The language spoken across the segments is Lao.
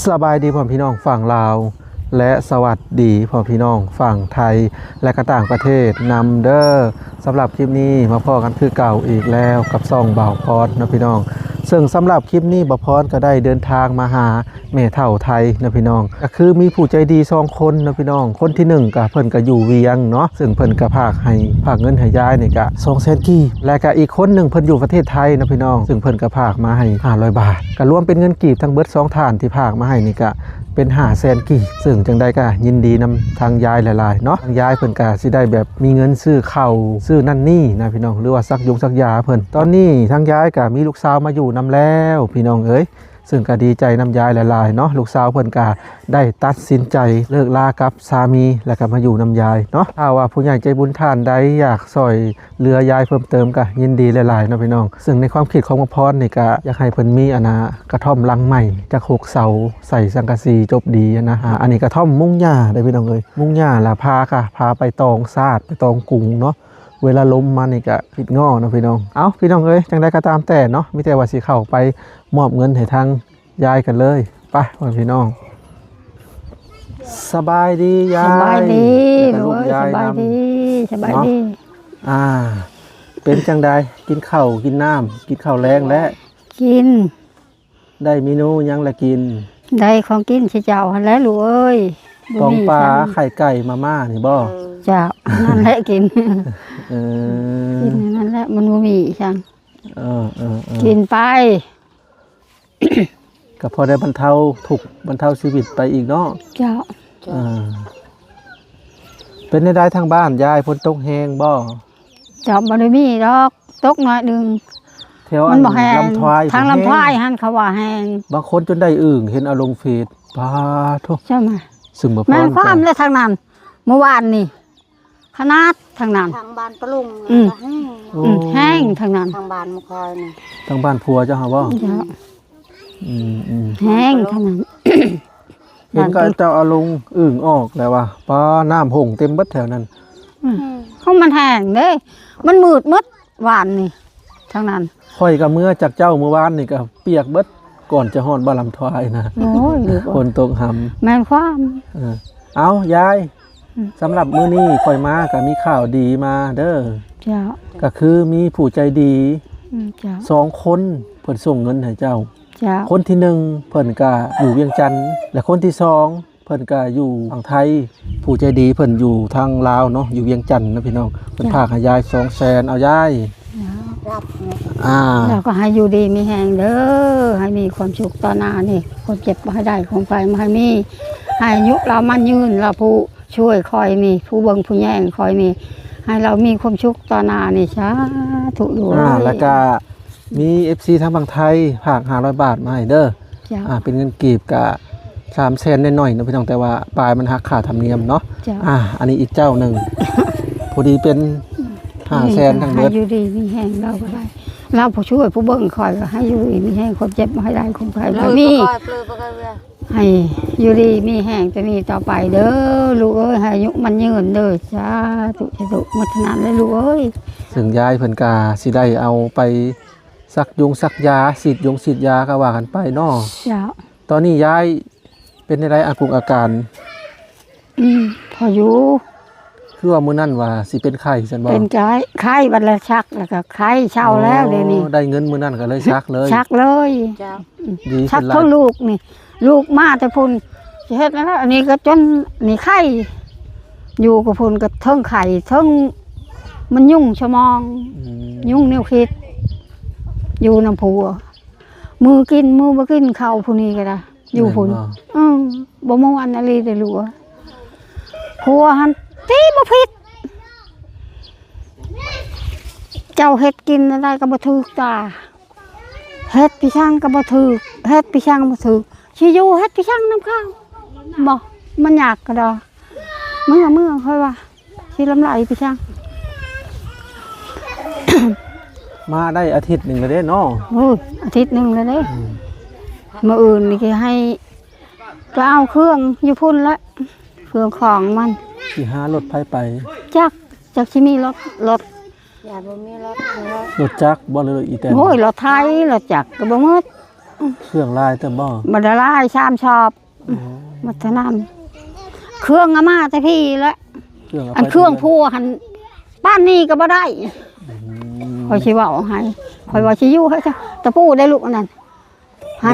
ສະບາຍດີພໍ່ແມ່ພີ່ນ້ອງຝັ່ງລາວ ແລະ ສະຫວັດດີພໍ່ແມ່ພີ່ນ້ອງຝັ່ງໄທ ແລະ ກະຕ່າງປະເທດນຳເດີ້. ສຳລັບຄລິບນີ້ມາພໍ້ກັນຄືເກົ່າອີກແລ້ວກັບຊ່ອງບ່າວພອນເນາະພີ່ນ້ອງ. ເຊິ່ງສຳລັບຄລິບນີ້ບ່າວພອນກໍໄດ້ເດີນທາງມາຫາ ແມ່ເຖົ້າໄທເນາະພີ່ນ້ອງ, ກໍຄືມີຜູ້ໃຈດີສອງຄົນເນາະພີ່ນ້ອງ. ຄົນທີໜຶ່ງກໍເພິ່ນກໍຢູ່ວຽງເນາະ, ເຊິ່ງເພິ່ນກໍຝາກໃຫ້ ຝາກເງິນໃຫ້ຍາຍນີ້ກໍສອງແສນກີບ, ແລະກໍອີກຄົນໜຶ່ງເພິ່ນຢູ່ປະເທດໄທເນາະພີ່ນ້ອງ, ເຊິ່ງເພິ່ນກໍຝາກມາໃຫ້ຫ້າຮ້ອຍບາດ, ກໍລວມເປັນເງິນກີບທັງເບິດສອງທ່ານທີ່ຝາກມາໃຫ້ນີ້ກໍເປັນຫ້າແສນກີບ. ເຊິ່ງຈັ່ງໃດກໍຍິນດີນຳທາງຍາຍຫຼາຍໆເນາະ, ທາງຍາຍເພິ່ນກໍຊິໄດ້ແບບມີເງິນຊື້ເຂົ້າຊື້ນັ້ນນີ້ນະພີ່ນ້ອງ, ຫຼືວ່າສັກຢົງສັກຢາເພິ່ນ. ຕອນນີ້ທາງຍາຍກໍມີລູກສາວມາຢູ່ນຳແລ້ວພີ່ນ້ອງເອີຍ. ເຊິ່ງກໍດີໃຈນຳຍາຍຫຼາຍໆເນາະ, ລູກສາວເພິ່ນກໍໄດ້ຕັດສິນໃຈເລີກລາກັບສາມີ ແລ້ວກໍມາຢູ່ນຳຍາຍເນາະ. ຖ້າວ່າຜູ້ໃຫຍ່ໃຈບຸນທ່ານໃດຢາກຊ່ອຍເຫຼືອຍາຍເພີ່ມເຕີມກໍຍິນດີຫຼາຍໆເນາະພີ່ນ້ອງ. ເຊິ່ງໃນຄວາມຄິດຂອງໝໍພອນນີ້ກໍຢາກໃຫ້ເພິ່ນມີອັນນາກະທ່ອມຫຼັງໃໝ່ຈັກຫົກເສົາ ໃສ່ສັງກະສີຈົບດີນະ. ອາ ອັນນີ້ກະທ່ອມມຸງຫຍ້າເດ້ພີ່ນ້ອງເອີຍ, ມຸງຫຍ້າລະພາກະພາໄປຕອງສາດ ໄປຕອງກຸງເນາະ. ເວລາລົມມານີ້ກະປິດງໍ້ເນາະພີ່ນ້ອງ. ເອົ້າ ພີ່ນ້ອງເອີຍ ຈັ່ງໃດກໍຕາມແຕ່ເນາະ, ມີແຕ່ວ່າຊິເຂົ້າໄປມອບເງິນໃຫ້ທາງຍາຍກັນເລີຍ. ໄປພໍ່ແມ່ພີ່ນ້ອງ. ສະບາຍດີຍາຍ. ສະບາຍດີ ແລ້ວກໍລູກຍາຍນຳ. ສະບາຍດີ ສະບາຍດີ. ອ່າ ເປັນຈັ່ງໃດ ກິນເຂົ້າກິນນ້ຳ ກິນເຂົ້າແລງແລ້ວ? ກິນ. ໄດ້ເມນູຫຍັງລະກິນ? ໄດ້ຂອງກິນໃຫ້ເຈົ້າຫັ້ນແຫຼະລູກເອີຍ. ປອງປາ ບໍ່ມີຫຍັງ ໄຂ່ໄກ່ ມາມ່ານີ້ບໍ່? ເຈົ້າ ນັ້ນແຫຼະກິນ. ເອີ ກິນນັ້ນແຫຼະ ມັນບໍ່ມີຫຍັງ. ເອີ ເອີ ເອີ ກິນໄປ ກໍພໍໄດ້ບັນເທົາທຸກບັນເທົາຊີວິດໄປອີກເນາະ. ເຈົ້າ ເຈົ້າ. ເອີ ເປັນແນວໃດທາງບ້ານຍາຍ ຝົນຕົກແຮງບໍ່? ເຈົ້າ ບໍ່ໄດ້ມີດອກ ຕົກໜ້ອຍໜຶ່ງ. ແຖວ ມັນບໍ່ແຮງ ລຳທວາຍ ທາງລຳທວາຍຫັ້ນເຂົາວ່າແຮງ. ບາງຄົນຈົນໄດ້ອຶ່ງ ເຫັນເອົາລົງເຟສ. ປາໂທ້ ເຈົ້າມາ ຊຶ່ງບໍ່ ແມ່ນຄວາມແຫຼະທາງນັ້ນ ເມື່ອວານນີ້ ຂະໜາດທາງນັ້ນ ທາງບ້ານປະລຸງ ອືມ ກໍແຮງ. ໂອ້ ອືມ ແຮງທາງນັ້ນ ທາງບ້ານໝູ່ຄອຍນີ້ ທາງບ້ານຜົວເຈົ້າຫາບໍ່? ເຈົ້າ. ອືມໆ ແຮງຂະໜາດ ເຫັນເຂົາເຈົ້າເອົາລົງອຶ່ງອອກແລ້ວວ່າ ປາ ນ້ຳຫົງເຕັມເບິດແຖວນັ້ນ. ອືມ ເພາະມັນແຮງເດ້ ມັນມືດໝົດວານນີ້ ທາງນັ້ນ. ຂ້ອຍກໍເມືອຈາກເຈົ້າມື້ວານນີ້ກໍປຽກເບິດ ກ່ອນຈະຮອດບ້ານລຳທວາຍນະ. ໂອ້ຍ ຝົນຕົກຫຳ ແມ່ນຄວາມ. ເອີ ເອົາຍາຍ ອືມ ສຳລັບມື້ນີ້ຂ້ອຍມາກໍມີຂ່າວດີມາເດີ້. ເຈົ້າ. ກໍຄືມີຜູ້ໃຈດີ ອືມ ເຈົ້າ ສອງຄົນ ເພິ່ນສົ່ງເງິນໃຫ້ເຈົ້າ. ເຈົ້າ. ຄົນທີໜຶ່ງເພິ່ນກະຢູ່ວຽງຈັນ ແລະຄົນທີສອງເພິ່ນກະຢູ່ຝັ່ງໄທ. ຜູ້ໃຈດີເພິ່ນຢູ່ທາງລາວເນາະ ຢູ່ວຽງຈັນນະພີ່ນ້ອງ, ເພິ່ນ ເຈົ້າ ຝາກໃຫ້ຍາຍສອງແສນ. ເອົາຍາຍ ເຈົ້າ ອ່າ ແລ້ວກໍໃຫ້ຢູ່ດີມີແຮງເດີ້ ໃຫ້ມີຄວາມສຸກຕໍ່ໜ້ານີ້ ຄວາມເຈັບບໍ່ໃຫ້ໄດ້ ຄວາມໄຂ້ບໍ່ໃຫ້ມີ, ໃຫ້ອາຍຸລາວໝັ້ນຍືນ ລາວຜູ້ ຊ່ວຍຂ້ອຍນີ້ ຜູ້ເບິ່ງຜູ້ແຍງຂ້ອຍນີ້ ໃຫ້ລາວມີຄວາມສຸກຕໍ່ໜ້ານີ້ ສາທຸລູກ. ອ່າ ແລ້ວກະມີເອັຟຊີທາງຝັ່ງໄທຝາກຫ້າຮ້ອຍບາດມາໃຫ້ເດີ້. ເຈົ້າ. ອ່າ ເປັນເງິນກີບກະສາມແສນໜ້ອຍໆເນາະພີ່ນ້ອງ, ແຕ່ວ່າປາຍມັນຫັກຄ່າທຳນຽມເນາະ. ເຈົ້າ. ອ່າ ອັນນີ້ອີກເຈົ້າໜຶ່ງ ພໍດີເປັນຫ້າແສນທັງເບິດ. ໃຫ້ຢູ່ດີມີແຮງລາວກໍໄດ້ ລາວຜູ້ຊ່ວຍຜູ້ເບິ່ງຂ້ອຍກໍໃຫ້ຢູ່ດີມີແຮງ ຄວາມເຈັບບໍ່ໃຫ້ໄດ້ ຄວາມໄຂ້ບໍ່ມີ ໃຫ້ຢູ່ດີມີແຮງແຕ່ນີ້ຕໍ່ໄປເດີ້ລູກເອີຍ, ໃຫ້ອາຍຸໝັ້ນຍືນເດີ້. ສາທຸ ສາທຸ ໝົດເທົ່ານັ້ນແຫຼະລູກເອີຍ. ເຊິ່ງຍາຍເພິ່ນກະຊິໄດ້ເອົາໄປສັກຢົງສັກຢາ ສີດຢົງສີດຢາກໍວ່າກັນໄປເນາະ. ເຈົ້າ. ຕອນນີ້ຍາຍເປັນແນວໃດ ອາກຸງອາການ? ອືມ ພໍຢູ່. ຄືວ່າມື້ນັ້ນວ່າຊິເປັນໄຂ້ຊັ້ນບໍ່? ເປັນໄຂ້ ໄຂ້ບັດລະສັກ ແລ້ວກໍໄຂ້ເຊົາແລ້ວ. ອໍ ດຽວນີ້ໄດ້ເງິນມື້ນັ້ນກໍເລີຍສັກເລີຍ. ສັກເລີຍ. ເຈົ້າ. ອືມ ດີ ສັກເຖິງລູກນີ້ ລູກມາແຕ່ພຸ້ນ ຊິເຮັດແນວໃດ? ອັນນີ້ກໍຈົນນີ້ໄຂ້ ຢູ່ກັບພຸ້ນກໍເທິງໄຂ້ ເທິງມັນຍຸງສະໝອງ. ອືມ ຍຸງແນວຄິດ ຢູ່ນຳຜົວ ມື້ກິນມື້ບໍ່ກິນເຂົ້າ ຜູ້ນີ້ກໍໄດ້ ຢູ່ພຸ້ນ. ແມ່ນບໍ່? ອືມ ບໍ່ມ່ວນອີ່ຫຼີເດ້ລູກ. ຜົວຫັ້ນຕີບໍ່ຜິດ ເຈົ້າເຮັດກິນແນວໃດກໍບໍ່ຖືກຕາ ເຮັດພິຊັງກໍບໍ່ຖືກ ເຮັດພິຊັງບໍ່ຖືກ ຊິຢູ່ເຮັດພິຊັງນຳເຂົາບໍ່? ມັນຍາກກະດອ ເມືອ ເມືອ ຂ້ອຍວ່າ ຊິລຳລາຍໄປຊັ້ນ. ມາໄດ້ອາທິດໜຶ່ງແລ້ວເດ້ເນາະ. ໂອ້ຍ ອາທິດໜຶ່ງແລ້ວເດ້. ອືມ ມື້ອື່ນນີ້ຊິໃຫ້ໄປເອົາເຄື່ອງຢູ່ພຸ້ນແຫຼະ ເຄື່ອງຂອງມັນ. ຊິຫາລົດໃຜໄປ? ຈັກ ຈັກຊິມີລົດ ລົດ ຢ່າ ບໍ່ມີລົດ ລົດຈັກບໍ່ ຫຼືອີແຕນ? ໂອ້ຍ ລົດໄຖ ລົດຈັກກໍບໍ່ໝົດ. ເຄື່ອງຫຼາຍເຕີບບໍ່? ບໍ່ໄດ້ຫຼາຍ ສາມຊອບ. ອໍ ໝົດເທົ່ານັ້ນ. ເຄື່ອງອາມາແຕ່ພີ້ແຫຼະ. ເຄື່ອງເອົາໄປ ອັນເຄື່ອງຜົວຫັ້ນ ປານນີ້ກໍບໍ່ໄດ້. ອືມ ຂ້ອຍຊິເວົ້າໃຫ້ ຂ້ອຍວ່າຊິຢູ່ໃຫ້ຕະປູໄດ້ລູກອັນນັ້ນ.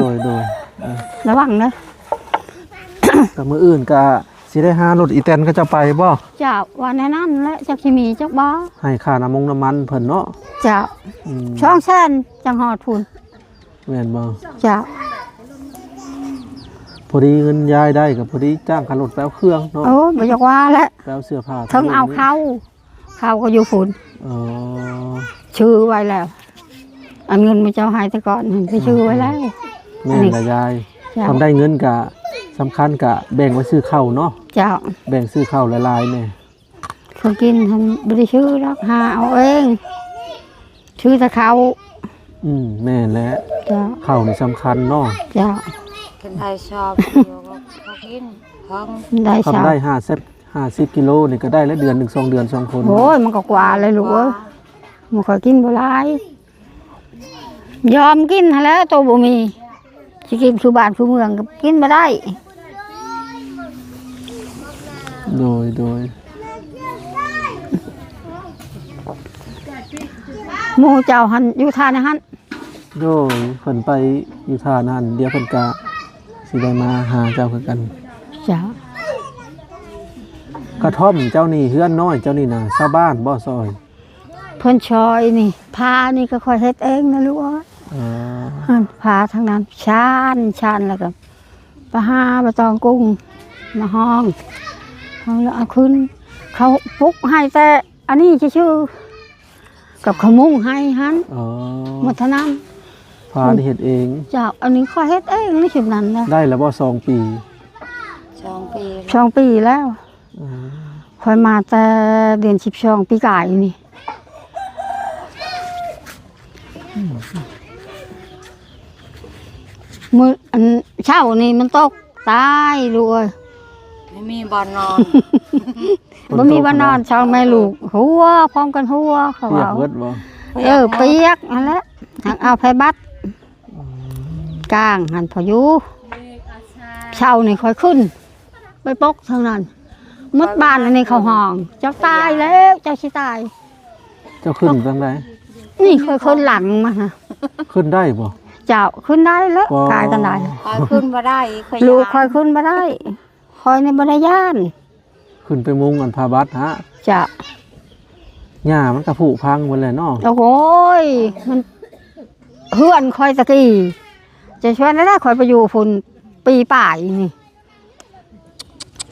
ໂດຍ ໂດຍ ເອີ ລະວັງເດີ. ກໍມື້ອື່ນກໍຊິໄດ້ຫາລົດອີແຕນເຂົາເຈົ້າໄປບໍ່? ເຈົ້າ ວ່າແນວນັ້ນແຫຼະ ຈັກຊິມີຈັກບໍ່ ໃຫ້ຄ່ານ້ຳມົງນ້ຳມັນເພິ່ນເນາະ. ເຈົ້າ ອືມ ສອງແສນຈັ່ງຮອດພຸ້ນ. ແມ່ນບໍ່? ເຈົ້າ ພໍດີເງິນຍາຍໄດ້ກໍພໍດີຈ້າງຄ່າລົດໄປເອົາເຄື່ອງເນາະ. ໂອ້ ບໍ່ຢາກວ່າແຫຼະ ໄປເອົາເສື້ອຜ້າ ເຖິງເອົາເຂົ້າ ເຂົ້າກໍຢູ່ພຸ້ນ. ອໍ ຊື້ໄວ້ແລ້ວ ອັນເງິນໝູ່ເຈົ້າໃຫ້ແຕ່ກ່ອນຫັ້ນໄປຊື້ໄວ້ແລ້ວ. ແມ່ນລະຍາຍ. ເຈົ້າ ຄຳໄດ້ເງິນກະສຳຄັນ ກະແບ່ງໄວ້ຊື້ເຂົ້າເນາະ. ເຈົ້າ ແບ່ງຊື້ເຂົ້າຫຼາຍໆແດ່. ເຂົ້າກິນຫັ້ນບໍ່ໄດ້ຊື້ດອກ ຫາເອົາເອງ ຊື້ແຕ່ເຂົ້າ. ອືມ ແມ່ນແຫຼະ. ເຈົ້າ ເຂົ້ານີ້ສຳຄັນເນາະ. ເຈົ້າ ຄັນໄດ້ຊອບ ເຂົາກິນ ໄດ້ ຄັນໄດ້ຊອບ ຫ້າສິບ ຫ້າສິບກິໂລນີ້ກໍໄດ້ແລ້ວ ເດືອນໜຶ່ງສອງເດືອນສອງຄົນ. ໂອ້ຍ ມັນກໍກວ່າແລ້ວລູກເອີຍ. ມັນກໍກິນບໍ່ຫຼາຍ ຍອມກິນຫັ້ນແຫຼະ ໂຕບໍ່ມີ ຊິກິນຄືບ້ານຄືເມືອງກໍກິນບໍ່ໄດ້. ໂດຍ ໂດຍ ໝູ່ເຈົ້າຫັ້ນຢູ່ທ່ານຫັ້ນ. ໂດຍ ເພິ່ນໄປຢູ່ທ່ານຫັ້ນ ດຽວເພິ່ນກະຊິໄດ້ມາຫາເຈົ້າຄືກັນ. ເຈົ້າ ກະທ່ອມເຈົ້ານີ້ ເຮືອນນ້ອຍເຈົ້ານີ້ນະ ຊາວບ້ານບໍ່ຊ່ອຍ? ເພິ່ນຊ່ອຍນີ້ ຜານີ້ກໍຂ້ອຍເຮັດເອງນະລູກເອີຍ. ອໍ ຫັ້ນ ຜາທາງນັ້ນ ຊານ ຊານ ແລ້ວກໍໄປຫາໃບຕອງກຸງມາຫ້ອງ ເຮົາລະເອົາຂຶ້ນ ເຂົາປຸກໃຫ້ແຕ່ອັນນີ້ຊື່ໆ ກັບເຂົາມຸງໃຫ້ຫັ້ນ. ອໍ ໝົດເທົ່ານັ້ນ. ຜານີ້ເຮັດເອງ? ເຈົ້າ ອັນນີ້ຂ້ອຍເຮັດເອງໃນຊຸດນັ້ນນະ. ໄດ້ແລ້ວບໍ່ ສອງປີ? ສອງປີ ສອງປີແລ້ວ. ອໍ ຂ້ອຍມາແຕ່ເດືອນສິບສອງປີກາຍນີ້. ມື້ອັນເຊົ້ານີ້ມັນຕົກ ຕາຍລູກເອີຍ ບໍ່ມີບ່ອນນອນ. ບໍ່ມີບ່ອນນອນ ສອງແມ່ລູກ ຫົວພ້ອມກັນຫົວ ເຂົາເວົ້າ. ປຽກເບິດບໍ່? ເອີ ປຽກຫັ້ນແຫຼະ ຫາກເອົາໄຟບັດ ອືມ ກາງຫັ້ນພໍຢູ່. ເຊົ້ານີ້ຂ້ອຍຂຶ້ນ ໄປປົກທາງນັ້ນ ໝົດບ້ານອັນນີ້ເຂົາຮ້ອງ ເຈົ້າຕາຍແລ້ວ ເຈົ້າຊິຕາຍ. ເຈົ້າຂຶ້ນຈັ່ງໃດ? ນີ້ຂ້ອຍຂຶ້ນຫຼັງມາຫັ້ນ. ຂຶ້ນໄດ້ບໍ່? ເຈົ້າ ຂຶ້ນໄດ້ແລ້ວ. ກາຍກັນໄດ້. ຂ້ອຍຂຶ້ນບໍ່ໄດ້ ຂ້ອຍ ລູກຂ້ອຍຂຶ້ນບໍ່ໄດ້. ຂ້ອຍນີ້ບໍ່ໄດ້ຢ້ານ. ຂຶ້ນໄປມຸງອັນຜ້າບັດຫະ? ເຈົ້າ. ຫຍ້າມັນກະຜຸພັງໝົດແລ້ວເນາະ. ໂອ້ຍ ມັນ ເຮືອນຂ້ອຍຕະກີ້ ຈະຊວນໄດ້ ຂ້ອຍໄປຢູ່ພຸ້ນປີປາຍນີ້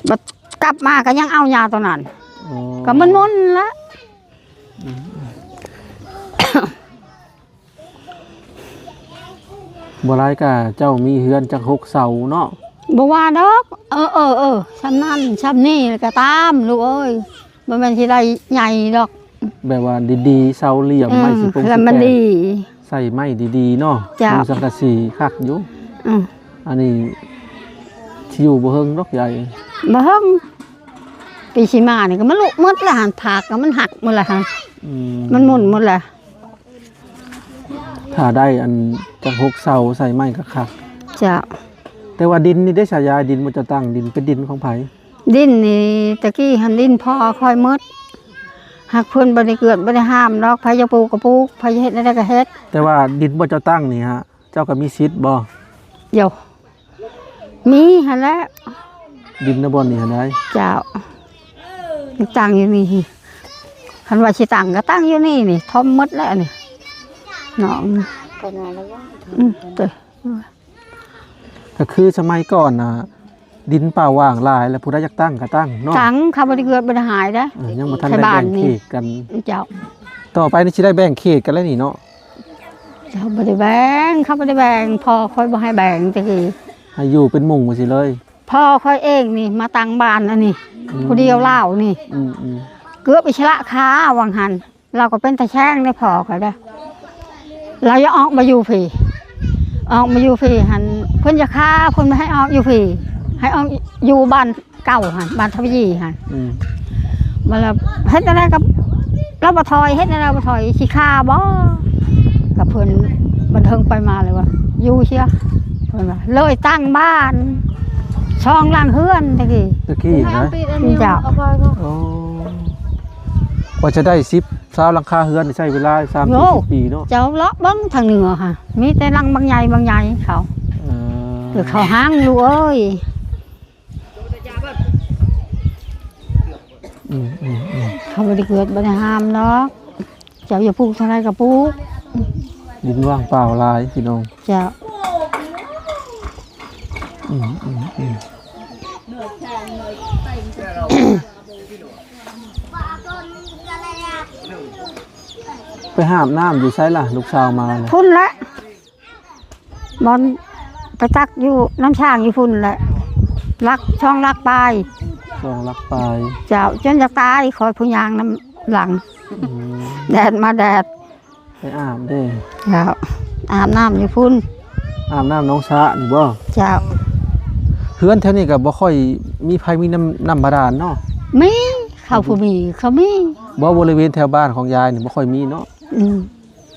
ບັດກັບມາກໍຍັງເອົາຫຍ້າຕົວນັ້ນ. ອໍ ກໍມັນໝຸນລະ. ອືມ ບໍ່ຫຼາຍກະເຈົ້າມີເຮືອນຈັກຫົກເສົາເນາະ. ບໍ່ວ່າດອກ ເອີ ເອີ ເອີ ຊ່ຳນັ້ນຊ່ຳນີ້ກໍຕາມລູກເອີຍ ບໍ່ແມ່ນຊິໄດ້ໃຫຍ່ດອກ. ແບບວ່າດີໆ ເສົາຫຼ່ຽມ ອືມ ໄມ້ຊິປົງ ແລ້ວມັນດີ ຊິແປງ ໃສ່ໄມ້ດີໆເນາະ. ເຈົ້າ ມຸງສັງກະສີຄັກຢູ່. ອືມ ອັນນີ້ຊິຢູ່ບໍ່ເຫິງດອກຍາຍ. ບໍ່ເຫິງ ປີຊິມານີ້ກໍມັນລຸໝົດລະຫັ້ນ ຜັກກໍມັນຫັກໝົດລະຫັ້ນ. ອືມ ມັນໝຸນໝົດລະ. ຖ້າໄດ້ອັນຈັກຫົກເສົາໃສ່ໄມ້ກໍຄັກ. ເຈົ້າ. ແຕ່ວ່າດິນນີ້ເດ້ຊະຍາຍ ດິນບໍ່ເຈົ້າຕັ້ງ ດິນເປັນດິນຂອງໃຜ? ດິນນີ້ຕະກີ້ຫັ້ນດິນພໍ່ຂ້ອຍໝົດ ຫາກເພິ່ນບໍ່ໄດ້ເກືອດບໍ່ໄດ້ຫ້າມດອກ ໃຜຢາກປູກກໍປູກ ໃຜຢາກເຮັດແນວໃດກໍເຮັດ. ແຕ່ວ່າດິນບໍ່ເຈົ້າຕັ້ງນີ້ຫະ ເຈົ້າກໍມີສິດບໍ່? ໂຢ ມີຫັ້ນແຫຼະ ດິນນະບ່ອນນີ້ຫັ້ນໃດ໋. ເຈົ້າ ຕັ້ງຢູ່ນີ້ ຄັນວ່າຊິຕັ້ງກໍຕັ້ງຢູ່ນີ້ນີ້ ຖມໝົດແລ້ວນີ້ ນ້ອງ. ອືມ ກໍຄືສະໄໝກ່ອນນະ ດິນປ່າຫວ່າງຫຼາຍ ແລ້ວຜູ້ໃດຢາກຕັ້ງກໍຕັ້ງເນາະ. ຕັ້ງ ເຂົາບໍ່ໄດ້ເກືອດບໍ່ໄດ້ຫາຍເດ້. ເອີ ຍັງບໍ່ທັນໄດ້ແບ່ງເຂດກັນ. ເຈົ້າ. ຕໍ່ໄປນີ້ຊິໄດ້ແບ່ງເຂດກັນແລ້ວນີ້ເນາະ. ເຈົ້າ ບໍ່ໄດ້ແບ່ງ ເຂົາບໍ່ໄດ້ແບ່ງ ພໍ່ຂ້ອຍບໍ່ໃຫ້ແບ່ງແຕ່ກີ້ ໃຫ້ຢູ່ເປັນໝູ່ຊີ້ເລີຍ. ພໍ່ຂ້ອຍເອງນີ້ມາຕັ້ງບ້ານອັນນີ້ ອືມ ຜູ້ດຽວລາວນີ້. ອືມໆ ເກືອບອິດສະຫຼະຄາວ່າງຫັ້ນ ລາວກໍເປັນຕາແຊງໃນພໍ່ຂ້ອຍເດ້. ລາວຢາກອອກມາຢູ່ພີ້ ອອກມາຢູ່ພີ້ຫັ້ນ ເພິ່ນຢາກຄາ ເພິ່ນບໍ່ໃຫ້ອອກຢູ່ພີ້ ໃຫ້ອອກຢູ່ບ້ານເກົ່າຫັ້ນ ບ້ານທະວີຫັ້ນ. ອືມ ບັດລະເຮັດແນວໃດກໍລາວບໍ່ຖອຍ ເຮັດແນວໃດບໍ່ຖອຍ ຊິຄາບໍ່ ກັບເພິ່ນ. ບັດເທິງໄປມາເລີຍວ່າຢູ່ເຊຍ ເພິ່ນວ່າເລີຍຕັ້ງບ້ານ ຊ່ອງຫຼັງເຮືອນຕະກີ້ ຕະກີ້ນະ ເຈົ້າ. ໂອ້ ກວ່າຈະໄດ້ສິບ ຊາວຫຼັງຄາເຮືອນໃຊ້ເວລາສາມສີ່ສິບປີເນາະ. ເຈົ້າເລາະເບິ່ງທາງເໜືອຫັ້ນ ມີແຕ່ຫຼັງບັກໃຫຍ່ ບັກໃຫຍ່ເຂົາ ເອີ ຄືເຂົາຮັ່ງລູກເອີຍ. ອືມໆໆ ເຂົາບໍ່ໄດ້ກວດບໍ່ໄດ້ຫ້າມດອກ ເຈົ້າຢາກປູກເທົ່າໃດກໍປູກ ດິນວ່າງເປົ່າຫຼາຍພີ່ນ້ອງ. ເຈົ້າ ອືມໆໆ ໄປຫາບນ້ຳຢູ່ໃສລະ ລູກສາວມານະ? ພຸ້ນແຫຼະ ບ່ອນໄປຕັກຢູ່ນ້ຳຊ້າງຢູ່ພຸ້ນແຫຼະ ຫຼັກ ສອງຫຼັກປາຍ ສອງຫຼັກປາຍ. ເຈົ້າ ຈົນຢາກຕາຍ ຂ້ອຍຜູ້ຍ່າງນຳຫຼັງ ອືມ ແດດມາແດດ ໄປອາບເດ້. ເຈົ້າ ອາບນ້ຳຢູ່ພຸ້ນ ອາບນ້ຳໜອງສະນີ້ບໍ່? ເຈົ້າ ເຮືອນແຖວນີ້ກໍບໍ່ຄ່ອຍມີໃຜມີນ້ຳ ນ້ຳບາດານເນາະ. ມີ ເຂົາຜູ້ມີ ເຂົາມີ ບໍ່ ບໍລິເວນແຖວບ້ານຂອງຍາຍນີ້ບໍ່ຄ່ອຍມີເນາະ. ອືມ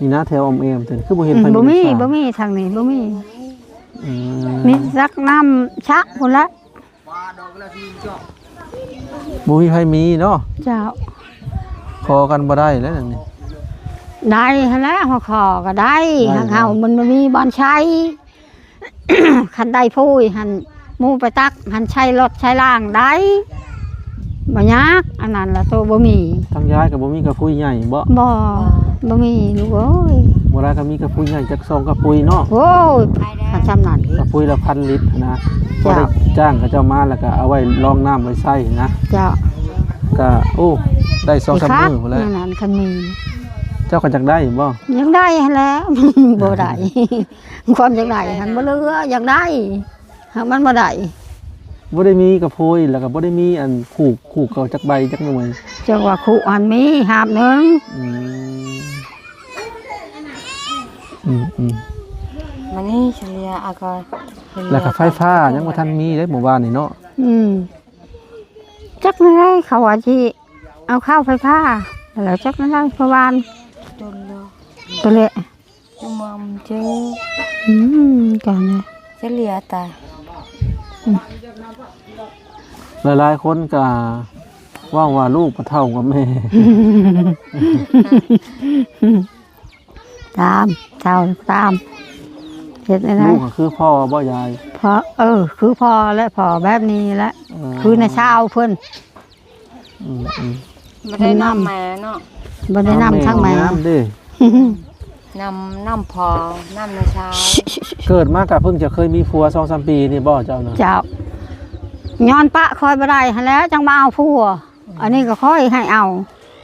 ນີ້ນະ ແຖວອ້ອມແອ້ມ ຄືບໍ່ເຫັນໃຜມີ ບໍ່ມີ ບໍ່ມີ ທາງນີ້ບໍ່ມີ. ອືມ ມີຈັກນ້ຳສະພຸ້ນລະ ບໍ່ມີໃຜມີເນາະ. ເຈົ້າ ຂໍກັນບໍ່ໄດ້ແລ້ວນີ້ ໄດ້ຫັ້ນແຫຼະ ຂໍກໍໄດ້ ໄດ້ ຫາກເຮົາມັນບໍ່ມີບ່ອນໃຊ້ ຄັນໄດ້ພຸ້ຍຫັ້ນ ໝູ່ໄປຕັກຫັ້ນ ໃຊ້ລົດໃຊ້ລາງໄດ້ ບໍ່ຍາກ. ອັນນັ້ນລະໂຕບໍ່ມີ ທາງຍາຍກໍບໍ່ມີກະພຸ້ຍໃຫຍ່ບໍ? ບໍ່ ບໍ່ມີລູກເອີຍ. ບໍ່ໄດ້ກໍມີກະພຸ້ຍໃຫຍ່ຈັກສອງກະພຸ້ຍເນາະ. ໂອ້ຍ ຄັນຊ່ຳນັ້ນອີກ ກະພຸ້ຍລະພັນລິດນະ ເຈົ້າ ພໍໄດ້ຈ້າງເຂົາເຈົ້າມາ ແລ້ວກໍເອົາໄວ້ລອງນ້ຳໄວ້ໃຊ້ນະ. ເຈົ້າ ກະ ໂອ້ ໄດ້ສອງສາມມື້ພຸ້ນແຫຼະ ນັ້ນຄັນມີ. ເຈົ້າກໍຢາກໄດ້ບໍ? ຢາກໄດ້ຫັ້ນແຫຼະ ບໍ່ໄດ້ ຄວາມຢາກໄດ້ຫັ້ນບໍ່ເຫຼືອ ຢາກໄດ້ ຫາກມັນບໍ່ໄດ້ ບໍ່ໄດ້ມີກະໂພຍ ແລ້ວກໍບໍ່ໄດ້ມີອັນຂູກ ຂູກເຂົາຈັກໃບຈັກໜ່ວຍ. ຈັກວ່າຂູກອັນມີຫາບໜຶ່ງ. ອືມ ອືມໆ ມານີ້ສະເລຍອາກອນ ແລ້ວກໍໄຟຟ້າຍັງບໍ່ທັນມີເດ້ມື້ວານນີ້ເນາະ. ອືມ ຈັກແນວໃດເຂົາວ່າຊິເອົາເຂົ້າໄຟຟ້າ ແລ້ວຈັກແນວໃດເພາະວ່າ ຈົນແລ້ວ ຕົວແຫຼະ ຢູ່ເມືອງມັນເຈີ. ອືມ ການນະ ສະເລຍຕາຍ. ອືມ ຫຼາຍໆຄົນກໍເວົ້າວ່າລູກບໍ່ເທົ່າກັບແມ່ ຕາມ ເທົ່າຕາມ ເຮັດແນວໃດ? ລູກກໍຄືພໍ່ບໍ່ຍາຍ? ພໍ່ ເອີ ຄືພໍ່ແຫຼະ ພໍ່ແບບນີ້ແຫຼະ. ເອີ ຄືນ້າສາວເພິ່ນ. ອືມໆ ບໍ່ໄດ້ນຳແມ່ເນາະ ບໍ່ໄດ້ນຳທາງແມ່ ນຳເດ້ ນຳ ນຳພໍ່ ນຳນ້າສາວ. ເກີດມາກໍເພິ່ງຈະເຄີຍມີຜົວສອງສາມປີນີ້ບໍ່ເຈົ້ານະ? ເຈົ້າ ຍ້ອນປະຂ້ອຍບໍ່ໄດ້ຫັ້ນແຫຼະ ຈັ່ງມາເອົາຜົວ. ອັນນີ້ກໍຂ້ອຍໃຫ້ເອົາ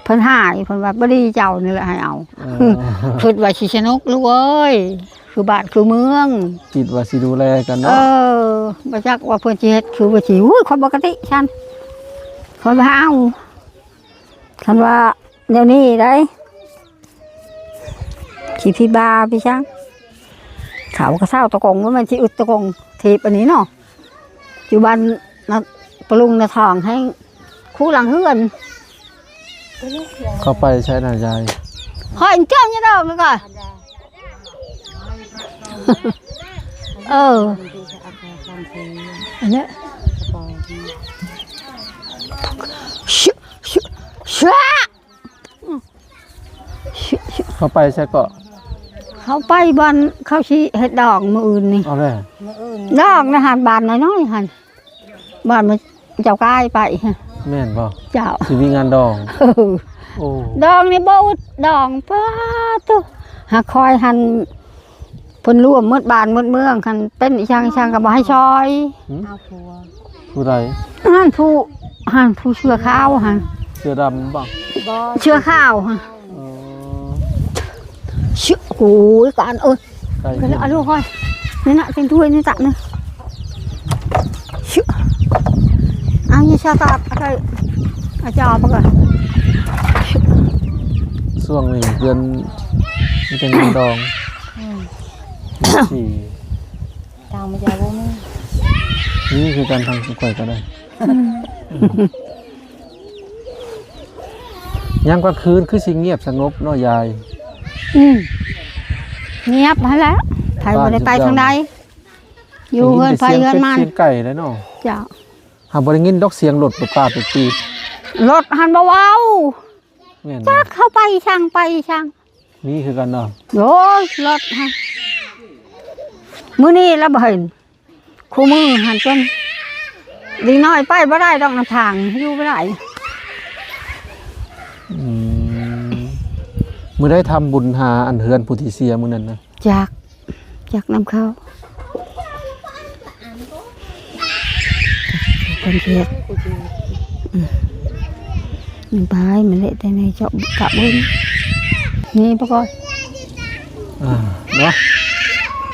ເພິ່ນໃຫ້ ເພິ່ນວ່າບໍ່ດີເຈົ້ານີ້ແຫຼະໃຫ້ເອົາ. ເອີ ຄິດວ່າຊິສະໜຸກລູກເອີຍ ຄືບ້ານຄືເມືອງ ຄິດວ່າຊິດູແລກັນເນາະ. ເອີ ບໍ່ຈັກວ່າເພິ່ນຊິເຮັດຄືວ່າຊິ ໂອ້ຍ ຂ້ອຍບໍ່ກະຕິຊັ້ນ ຂ້ອຍບໍ່ເອົາ. ຄັນວ່າແນວນີ້ໄດ໋ ຊິພິບາພິຊັງ ເຂົາກໍເຊົາຕະກົງ ບໍ່ແມ່ນຊິອຶດຕະກົງ ຖີບອັນນີ້ເນາະ. ຢູ່ບ້ານນະ ປະລຸງນະທອງ ໃຫ້ຄູ່ຫຼັງເຮືອນ. ເຂົາໄປໃສນະຍາຍ? ຂ້ອຍເຈົ້ານີ້ດອກນີ້ກໍ ເອີ ອັນນີ້ ເຂົາໄປໃສເກາະ? ເຂົາໄປບ່ອນເຂົາຊິເຮັດດອງມື້ອື່ນນີ້. ເອົາແລ້ວ ມື້ອື່ນ ດອງໃນຫັ້ນ ບ້ານນ້ອຍໆຫັ້ນ ບ້ານເຈົ້າກາຍໄປ. ແມ່ນບໍ່? ເຈົ້າ ຊິມີງານດອງ. ໂອ້ ດອງນີ້ບໍ່ອຶດດອງ ປາໂຕ ຫາກຂ້ອຍຫັ້ນ ເພິ່ນລວມໝົດບ້ານໝົດເມືອງ ຄັນເປັນອີ່ຫຍັງອີ່ຫຍັງກໍບໍ່ໃຫ້ຊ່ອຍ. ຫຶ? ເອົາຜົວ. ຜູ້ໃດ? ຫັ້ນຜູ້ ຫັ້ນຜູ້ເສື້ອຂາວຫັ້ນ. ເສື້ອດຳບໍ່? ບໍ່ ເສື້ອຂາວຫັ້ນ. ອໍ ຊຶ ໂອ້ຍ ການເອີຍ ໄກ່ ເອົາລູກຂ້ອຍ ນີ້ນະ ເປັນຖ້ວຍນີ້ຕັກນະ. ຊຶ ເອົານີ້ຊາຕາດ ເອົາໄປ ເອົາຈອບໄປກ່ອນ. ຊ່ວງນີ້ເດືອນມີແຕ່ງານດອງ. ອືມ ສີ່ ຕ່າງມາຈາກບໍ່ມີ ນີ້ຄືກັນ ທາງຂ້ອຍກໍໄດ້. ອືມ ຍາມກາງຄືນຄືຊິງຽບສະຫງົບເນາະຍາຍ. ອືມ ງຽບຫັ້ນແຫຼະ ໃຜບໍ່ໄດ້ໄປທາງໃດ. ຢູ່ເຮືອນໃຜເຮືອນມັນ ໄດ້ຍິນແຕ່ສຽງເປັດສຽງໄກ່ແຫຼະເນາະ. ເຈົ້າ. ຫາກບໍ່ໄດ້ຍິນດອກສຽງລົດປາດໆປີໆ. ລົດຫັ້ນບໍ່ເວົ້າ. ແມ່ນບໍ່? ຈັກເຂົາໄປຊ່າງ ໄປຊ່າງ. ມີຄືກັນເນາະ. ໂອ້ຍ ລົດຫັ້ນ ມື້ນີ້ລະບໍ່ເຫັນ. ຄູ່ມື້ຫັ້ນຈົນເດັກນ້ອຍໄປບໍ່ໄດ້ດອກ ນຳທາງຢູ່ບໍ່ໄດ້. ອືມ ມື້ໃດທຳບຸນຫາອັນເຮືອນຜູ້ທີ່ເສຍມື້ນັ້ນນະ? ຈັກ ຈັກນຳເຂົາ ເພິ່ນເຮັດ. ອືມ ມັນບາຍ ມັນເລະແຕ່ໃນເຈາະກະເບິ່ງ ນີ້ປະກອຍ. ອ່າ ເນາະ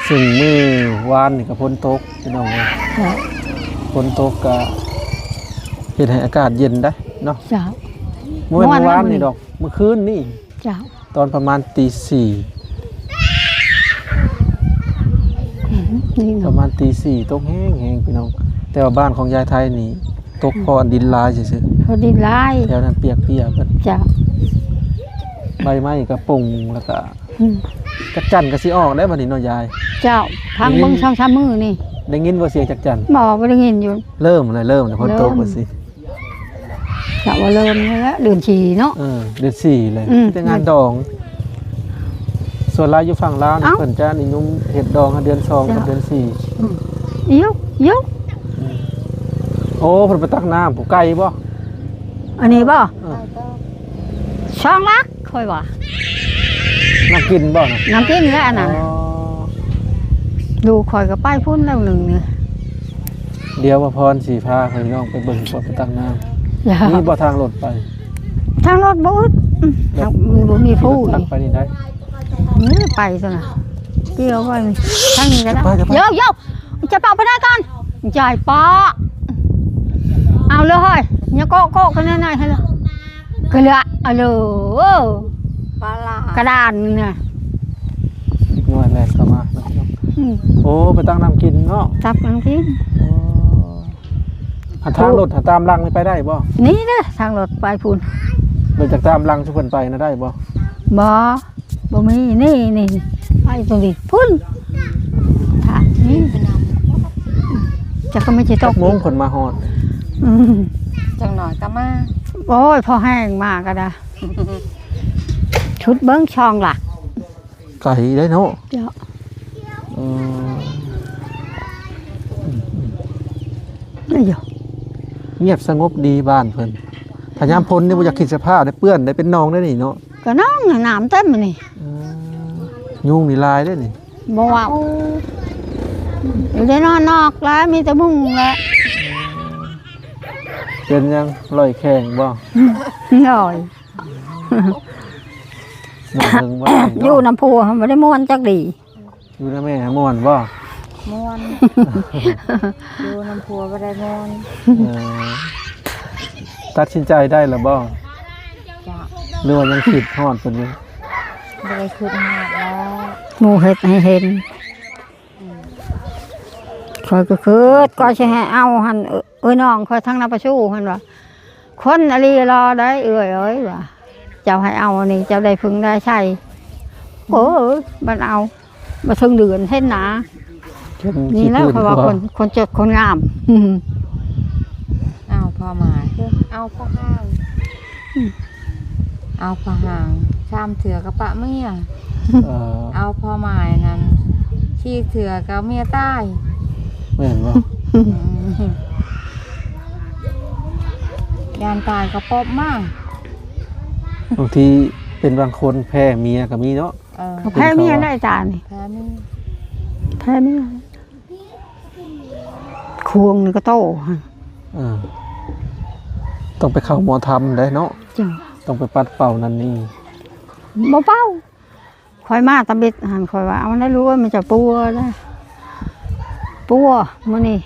ເຊິ່ງມື້ວານນີ້ກໍຝົນຕົກພີ່ນ້ອງເອີຍ. ເຈົ້າ. ຝົນຕົກກໍເຮັດໃຫ້ອາກາດເຢັນໄດ໋ເນາະ. ເຈົ້າ. ບໍ່ແມ່ນມື້ວານນີ້ດອກ ມື້ຄືນນີ້. ເຈົ້າ. ຕອນປະມານຕີສີ່ ອືມ ນີ້ເນາະ ປະມານຕີສີ່ ຕົກແຮງໆ ພີ່ນ້ອງ. ແຕ່ວ່າບ້ານຂອງຍາຍໄທນີ້ ຕົກ ອືມ ເພາະດິນລາຍຊື່ໆ. ເພາະດິນລາຍ ແຖວນັ້ນປຽກເປຍເບິດ. ເຈົ້າ. ໃບໄມ້ກະປົງ ແລ້ວກະ ອືມ ຈັກຈັນກະຊິອອກແລ້ວບັດນີ້ເນາະຍາຍ. ເຈົ້າ. ຟັງເບິ່ງ ໄດ້ຍິນ ສອງສາມມື້ນີ້ ໄດ້ຍິນບໍ່ສຽງຈັກຈັນ? ບໍ່ ບໍ່ໄດ້ຍິນຢູ່. ເລີ່ມແລ້ວ ເລີ່ມແລ້ວ ຝົນຕົກ ເລີ່ມ ວ່າຊິ. ກະວ່າເລີ່ມແລ້ວ ເດືອນສີ່ເນາະ. ເອີ ເດືອນສີ່ເລີຍ. ອືມ ແຕ່ງານດອງ ສ່ວນຫຼາຍຢູ່ຝັ່ງລາວນີ້ ເອົ້າ ເພິ່ນຈະນິຍົມເຮັດດອງເດືອນສອງ ເຈົ້າ ກັບເດືອນສີ່. ອືມ ອີກ ອີກ. ອືມ ໂອ້ ເພິ່ນໄປຕັກນ້ຳ ຜູ້ໄກບໍ່? ອັນນີ້ບໍ່? ເອີ ສອງຫຼັກ ຂ້ອຍວ່າ. ນ້ຳກິນບໍ່ນະ? ນ້ຳກິນແຫຼະອັນນັ້ນ. ອໍ ລູກຂ້ອຍກໍໄປພຸ້ນແລ້ວໜຶ່ງນີ້. ດຽວວ່າພອນຊິພາພີ່ນ້ອງໄປເບິ່ງບ່ອນໄປຕັກນ້ຳ. ເຈົ້າ. ມີບໍ່ທາງລົດໄປ? ທາງລົດບໍ່ອຶດ. ອືມ ແລ້ວ ເຮົາບໍ່ມີຜູ້ ຂີ່ລົດຈັກໄປນີ້ໄດ້. ນີ້ໄປຊັ້ນນະ ກ່ຽວໄວ້ທາງນີ້ກໍໄດ້. ຈະໄປ ຈະໄປ. ໂຢ ໂຢ ຈະປະໄປໄດ້ກ່ອນ. ຈາຍປະ ເອົາເລີຍເຮີ້ຍ. ຢ່າເກາະ ເກາະກັນໜ້ອຍໆ ໃຫ້ເລີຍ. ກະເລືອ ອະເລີ ປາລາ ກະດານນີ້ນະ. ເດັກນ້ອຍແລ່ນເຂົ້າມາເນາະ. ອືມ ໂອ້ ໄປຕັກນ້ຳກິນເນາະ. ຕັກນ້ຳກິນ. ໂອ້ ຫາທາງລົດ ຫາຕາມຫຼັງນີ້ໄປໄດ້ບໍ່? ນີ້ເດ້ ທາງລົດໄປພຸ້ນ. ລົດຈາກຕາມຫຼັງຊຸເພິ່ນໄປນະ ໄດ້ບໍ່? ບໍ່ ບໍ່ມີ. ນີ້ ນີ້ ໄປຕົງນີ້ພຸ້ນ. ທາງນີ້ ຈັກກໍມີຊິຕົກ. ຈັກໂມງເພິ່ນມາຮອດ? ອືມ ຈັກໜ້ອຍກໍມາ. ໂອ້ຍ ພໍແຮງມາກໍໄດ້. ຊຸດເບິ່ງຊ່ອງລະ ໄກເດ້ເນາະ. ເຈົ້າ. ເອີ ອືມ ອືມ ອືມ ອາ ງຽບສະຫງົບດີບ້ານເພິ່ນ. ຖ້າຍາມຝົນນີ້ບໍ່ຢາກຄິດສະພາບໄດ້ ເປື້ອນໄດ້ ເປັນໜອງໄດ້ນີ້ເນາະ. ກໍໜອງ ນ້ຳເຕັມນີ້. ເອີ ຍຸງນີ້ຫຼາຍເດ້ນີ້. ບໍ່ເວົ້າ ໄດ້ນອນນອກແລ້ວ ມີແຕ່ມຸງແຫຼະ. ເປັນຫຍັງ ລອຍແຂ້ງບໍ່? ລອຍ ຢູ່ນຳຜົວບໍ່ໄດ້ມ່ວນຈັກດີ. ຢູ່ນຳແມ່ມ່ວນບໍ່? ມ່ວນ. ຢູ່ນຳຜົວບໍ່ໄດ້ມ່ວນ. ເອີ ຕັດສິນໃຈໄດ້ແລ້ວບໍ່? ຈະ ຫຼືວ່າຍັງຄິດຮອດເພິ່ນຢູ່? ບໍ່ໄດ້ຄິດຮອດແລ້ວ ໝູ່ເຮັດໃຫ້ເຫັນ. ອືມ ຂ້ອຍກໍຄິດ ກໍຊິໃຫ້ເອົາຫັ້ນ ເອີ ເອີຍ ນ້ອງຂ້ອຍທາງນາປະຊູຫັ້ນວ່າ ຄົນອີ່ຫຼີລໍໄດ້ເອື້ອຍເອີຍວ່າ ເຈົ້າໃຫ້ເອົາອັນນີ້ ເຈົ້າໄດ້ເພິ່ງໄດ້ໃຊ້. ໂອ້ຍ ບັດເອົາ ບໍ່ເຖິງເດືອນເຫັນໜ້າ. ນີ້ແຫຼະເຂົາວ່າຄົນ ຄົນຈົນຄົນງາມ. ເອົາຜ້າໝາຍ ເອົາຜ້າຫາງ ເອົາຜ້າຫາງ ສາມເທື່ອກໍປະເມຍ. ເອີ ເອົາຜ້າໝາຍນັ້ນ ສີ່ເທື່ອກໍເມຍຕາຍ. ແມ່ນບໍ່? ອືມ ຢ້ານຕາຍກໍປົບມາ. ບາງທີເປັນບາງຄົນແພ້ເມຍກໍມີເນາະ. ເອີ ແພ້ເມຍໄດ້ຕານີ້ ແພ້ເມຍ ແພ້ເມຍ. ຄວງນີ້ກໍໂຕຫັ້ນ. ເອີ ຕ້ອງໄປເຂົ້າໝໍທຳໄດ໋ເນາະ. ເຈົ້າ. ຕ້ອງໄປປັດເປົ່ານັ້ນນີ້. ບໍ່ເປົ່າ. ຂ້ອຍມາຕະບິດຫັ້ນ ຂ້ອຍວ່າ ເອົາໄດ້ລູກເອີຍ ມັນຈະປົວໄດ໋ ປົວມື້ນີ້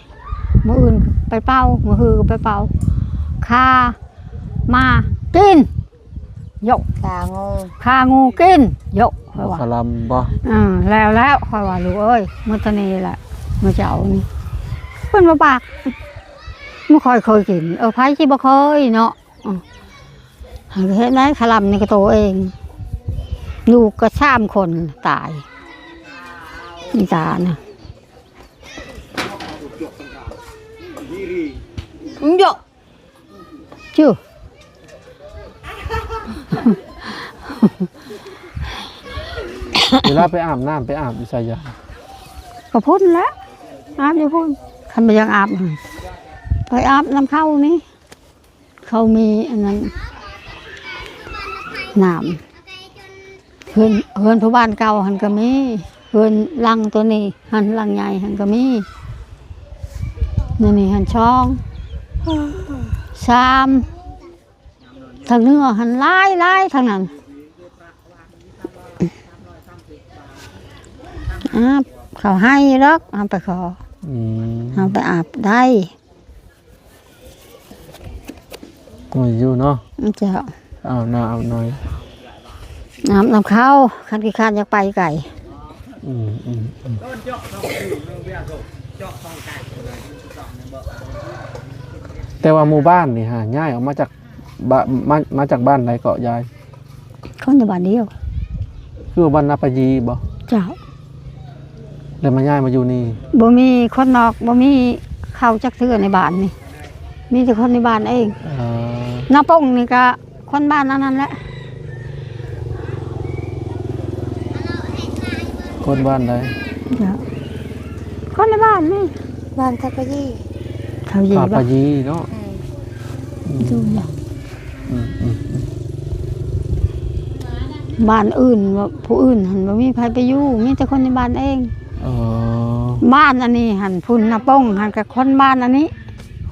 ມື້ອື່ນໄປເປົ່າ ມື້ຮືກໍໄປເປົ່າ ຄາມາກິນ. ໂຢ ຂ້າງູ ຂ້າງູກິນ ໂຢ ຂ້ອຍວ່າ. ຄະລຳບໍ່? ເອີ ແລ້ວ ແລ້ວ ຂ້ອຍວ່າ ລູກເອີຍ ມື້ຕອນນີ້ແຫຼະ ມື້ເຊົ້ານີ້ ເພິ່ນບໍ່ປາກ ບໍ່ຄ່ອຍເຄີຍກິນ. ເອີ ໃຜຊິບໍ່ເຄີຍເນາະ. ເອີ ເຮັດໄດ້ ຄະລຳນີ້ກໍໂຕເອງ ລູກກໍສາມຄົນຕາຍ ອີຕານະ. ເຍາະ ຈື່ ເວລາໄປອາບນ້ຳ ໄປອາບຢູ່ໃສຍາຍ? ກໍພຸ້ນແຫຼະ ອາບຢູ່ພຸ້ນ. ຄັນບໍ່ຢາກອາບ ໄປອາບນຳເຂົານີ້ ເຂົາມີອັນນັ້ນ ນ້ຳ ເຮືອນ ເຮືອນຜູ້ບ້ານເກົ່າຫັ້ນກໍມີ ເຮືອນຫຼັງໂຕນີ້ຫັ້ນ ຫຼັງໃຫຍ່ຫັ້ນກໍມີ ນີ້ ນີ້ຫັ້ນສອງ ສາມ ທາງເໜືອຫັ້ນຫຼາຍໆ ທາງນັ້ນ ອາບ ເຂົາໃຫ້ດອກ ເຮົາໄປຂໍ ອືມ ເຮົາໄປອາບໄດ້. ໂອ້ຍ ຢູ່ເນາະ ເຈົ້າ ອາບນ້ຳອາບໜ່ອຍ ອາບນຳເຂົາ ຄັນຂີ້ຄ້ານຢາກໄປໄກ ອືມ ອືມ ອືມ ແຕ່ວ່າໝູ່ບ້ານນີ້ຫາ ຍ້າຍອອກມາຈາກ ບ້ານ ມາ ມາຈາກບ້ານໃດເກາະຍາຍ? ຄົນຢູ່ບ້ານດຽວ ຄືວ່າບ້ານນາປະຢີບໍ? ເຈົ້າ ແລ້ວມາຍ້າຍມາຢູ່ນີ້ ບໍ່ມີຄົນນອກ ບໍ່ມີເຂົ້າຈັກເທື່ອໃນບ້ານນີ້ ມີແຕ່ຄົນໃນບ້ານເອງ. ເອີ ນາປົງນີ້ກະຄົນບ້ານອັນນັ້ນແຫຼະ ຄົນບ້ານໃດ? ເຈົ້າ ຄົນໃນບ້ານນີ້ ບ້ານທ່າປະຢີ ເຂົາເຢ ທ່າປະຢີເນາະ ອືມ ຢູ່ ອືມ ອືມ ອືມ ບ້ານອື່ນ ຜູ້ອື່ນຫັ້ນບໍ່ມີໃຜໄປຢູ່ ມີແຕ່ຄົນໃນບ້ານເອງ. ອໍ ບ້ານອັນນີ້ຫັ້ນ ພຸ້ນນາປົງຫັ້ນກະຄົນບ້ານອັນນີ້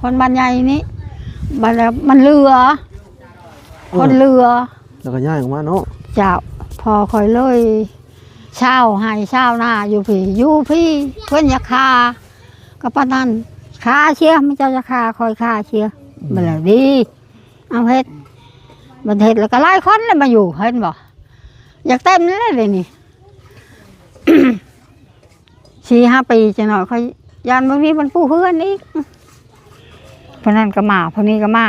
ຄົນບ້ານໃຫຍ່ນີ້ ບາດແລ້ວມັນເຫຼືອ ເອີ ຄົນເຫຼືອ ແລ້ວກໍຍ້າຍອອກມາເນາະ. ເຈົ້າ ພໍ່ຂ້ອຍເລີຍ ຊາວໄຮ່ຊາວນາຢູ່ພີ້ ຢູ່ພີ້ ເພິ່ນຢາກຂ້າ ກໍປານນັ້ນ ຂ້າເສຍ ມັນເຈົ້າຢາກຂ້າ ຂ້ອຍຂ້າເສຍ. ອືມ ບັດແລ້ວດີ ເອົາເຮັດ ບັດເຮັດແລ້ວກໍຫຼາຍຄົນແລ້ວມາຢູ່ ເຫັນບໍ່ ຢາກເຕັມແລ້ວເດນີ້. ສີ່ຫ້າປີ ຈັກໜ້ອຍຂ້ອຍຢ້ານບໍ່ມີບ່ອນປູເຮືອນອີກ ຜູ້ນັ້ນກໍມາ ຜູ້ນີ້ກໍມາ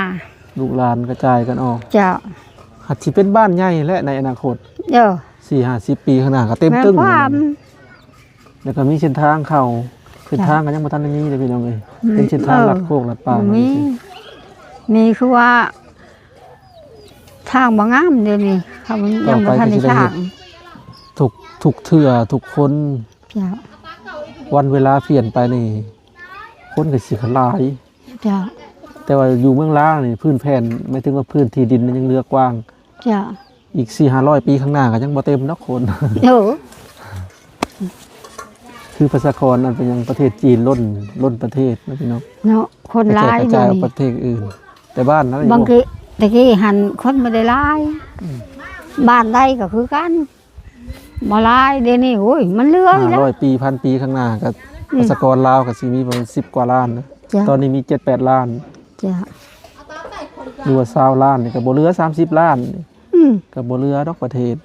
ລູກຫຼານກະຈາຍກັນອອກ. ເຈົ້າ ຫາກຊິເປັນບ້ານໃຫຍ່ແຫຼະໃນອະນາຄົດ ເອີ ສີ່ຫ້າສິບປີຂ້າງໜ້າກໍເຕັມຕຶ້ງ ແລ້ວກໍມີເສັ້ນທາງເຂົ້າ ເສັ້ນທາງກໍຍັງບໍ່ທັນໄດ້ມີເດ້ພີ່ນ້ອງເອີຍ ອືມ ເປັນເສັ້ນທາງ ເອີ ລັດໂຄກລັດປ່າ ບໍ່ມີ ມີຄືວ່າ ທາງບໍ່ງາມດຽວນີ້ ເຂົາຍັງບໍ່ທັນໄດ້ສ້າງ ຕໍ່ໄປກໍຊິໄດ້ເຮັດ ທຸກ ທຸກເທື່ອທຸກຄົນ. ເຈົ້າ ວັນເວລາປ່ຽນໄປນີ້ ຄົນກໍຊິຫຼາຍ. ເຈົ້າ ແຕ່ວ່າຢູ່ເມືອງລາວນີ້ ພື້ນແຜ່ນ ໝາຍເຖິງວ່າພື້ນທີ່ດິນມັນຍັງເຫຼືອກວ້າງ. ເຈົ້າ ອີກສີ່ຫ້າຮ້ອຍປີຂ້າງໜ້າກໍຍັງບໍ່ເຕັມດອກຄົນ. ໂອ້ ຄືປະຊາກອນນັ້ນເປັນຫຍັງປະເທດຈີນລົ້ນ ລົ້ນປະເທດເນາະພີ່ນ້ອງເນາະ ຄົນຫຼາຍ ກະຈາຍອອກປະເທດອື່ນ ແຕ່ບ້ານນັ້ນ ບາງທີ ຕະກີ້ຫັ້ນຄົນບໍ່ໄດ້ຫຼາຍ ອືມ ບ້ານໃດກໍຄືກັນ ບໍ່ຫຼາຍ ດຽວນີ້ ໂອ້ຍ ມັນເຫຼືອອີກແລ້ວ ຫ້າຮ້ອຍປີ ພັນປີຂ້າງໜ້າກໍ ອືມ ປະຊາກອນລາວກໍຊິມີປະມານສິບກວ່າລ້ານນະ ເຈົ້າ ຕອນນີ້ມີເຈັດແປດລ້ານ ເຈົ້າ ຫຼືວ່າຊາວລ້ານນີ້ກໍບໍ່ເຫຼືອສາມສິບລ້ານ ອືມ ກໍບໍ່ເຫຼືອດອກປະເທດ.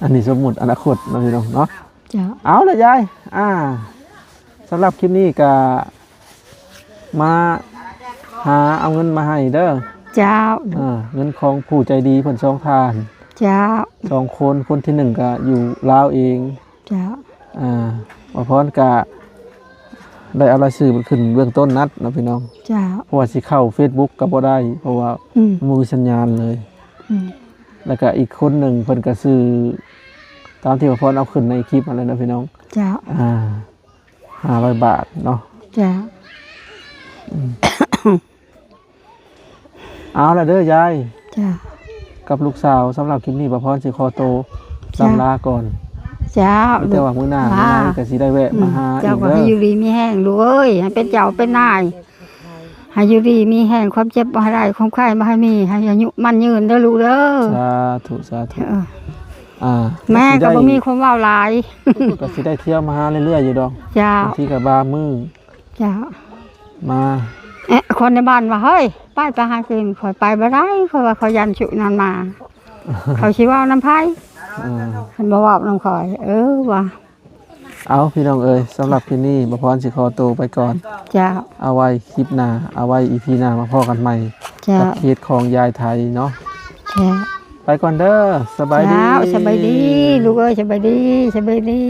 ອັນນີ້ສົມມຸດອະນາຄົດເນາະພີ່ນ້ອງເນາະ. ເຈົ້າ ເອົາລະຍາຍ ອ່າ ສຳລັບຄລິບນີ້ກະມາຫາເອົາເງິນມາໃຫ້ເດີ. ເຈົ້າ ອ່າ ເງິນຂອງຜູ້ໃຈດີເພິ່ນສອງທ່ານ. ເຈົ້າ ສອງຄົນ ຄົນທີໜຶ່ງກະຢູ່ລາວເອງ. ເຈົ້າ ອ່າ ບ່າວພອນກະໄດ້ເອົາລາຍຊື່ເພິ່ນຂຶ້ນເບື້ອງຕົ້ນນັດເນາະພີ່ນ້ອງ. ເຈົ້າ ເພາະວ່າຊິເຂົ້າເຟສບຸກກໍບໍ່ໄດ້ ເພາະວ່າ ອືມ ບໍ່ມີສັນຍານເລີຍ. ອືມ ແລ້ວກະອີກຄົນໜຶ່ງເພິ່ນກະຊື້ຕາມທີ່ບ່າວພອນເອົາຂຶ້ນໃນຄລິບຫັ້ນແຫຼະເນາະພີ່ນ້ອງ. ເຈົ້າ ອ່າ ຫ້າຮ້ອຍບາດເນາະ. ເຈົ້າ ອືມ ເອົາລະເດີຍາຍ. ເຈົ້າ ກັບລູກສາວ ສຳລັບຄລິບນີ້ບ່າວພອນຊິຂໍໂຕ ເຈົ້າ ລ່ຳລາກ່ອນ. ເຈົ້າ ມີແຕ່ວ່າມື້ໜ້າ ມື້ໃນກໍຊິໄດ້ແວະ ອືມ ມາຫາ ເຈົ້າກໍໃຫ້ຢູ່ດີມີແຮງລູກເອີຍ ໃຫ້ເປັນເຈົ້າເປັນນາຍ ໃຫ້ຢູ່ດີມີແຮງ ຄວາມເຈັບບໍ່ໃຫ້ໄດ້ ຄວາມໄຂ້ບໍ່ໃຫ້ມີ ໃຫ້ອາຍຸໝັ້ນຍືນເດີລູກເດີ. ສາທຸ ສາທຸ. ເອີ ອ່າ ແມ່ກໍບໍ່ມີຄວາມເວົ້າຫຼາຍ ກໍຊິໄດ້ທ່ຽວມາຫາເລື້ອຍໆຢູ່ດອກ. ເຈົ້າ ບາງທີກໍບາງມື້. ເຈົ້າ ມາ ເອະ ຄົນໃນບ້ານວ່າ ເຮີ້ຍ ໄປ ໄປຫາກິນ ຂ້ອຍໄປບໍ່ໄດ້ ຂ້ອຍວ່າຂ້ອຍຢ້ານຊຸນັ້ນມາ ເຂົາຊິເວົ້ານຳໃຜ? ເອີ ຄັນບໍ່ເວົ້ານຳຂ້ອຍ ເອີ ວ່າ ເອົາ ພີ່ນ້ອງເອີຍ ສຳລັບຄລິບນີ້ ບ່າວພອນຊິຂໍໂຕໄປກ່ອນ. ເຈົ້າ ເອົາໄວ້ຄລິບໜ້າ ເອົາໄວ້ອີພີໜ້າມາພໍ້ກັນໃໝ່. ເຈົ້າ ກັບເພຈຂອງຍາຍໄທເນາະ. ເຈົ້າ ໄປກ່ອນເດີ ສະບາຍດີ. ເຈົ້າ ສະບາຍດີລູກເອີຍ ສະບາຍດີ ສະບາຍດີ.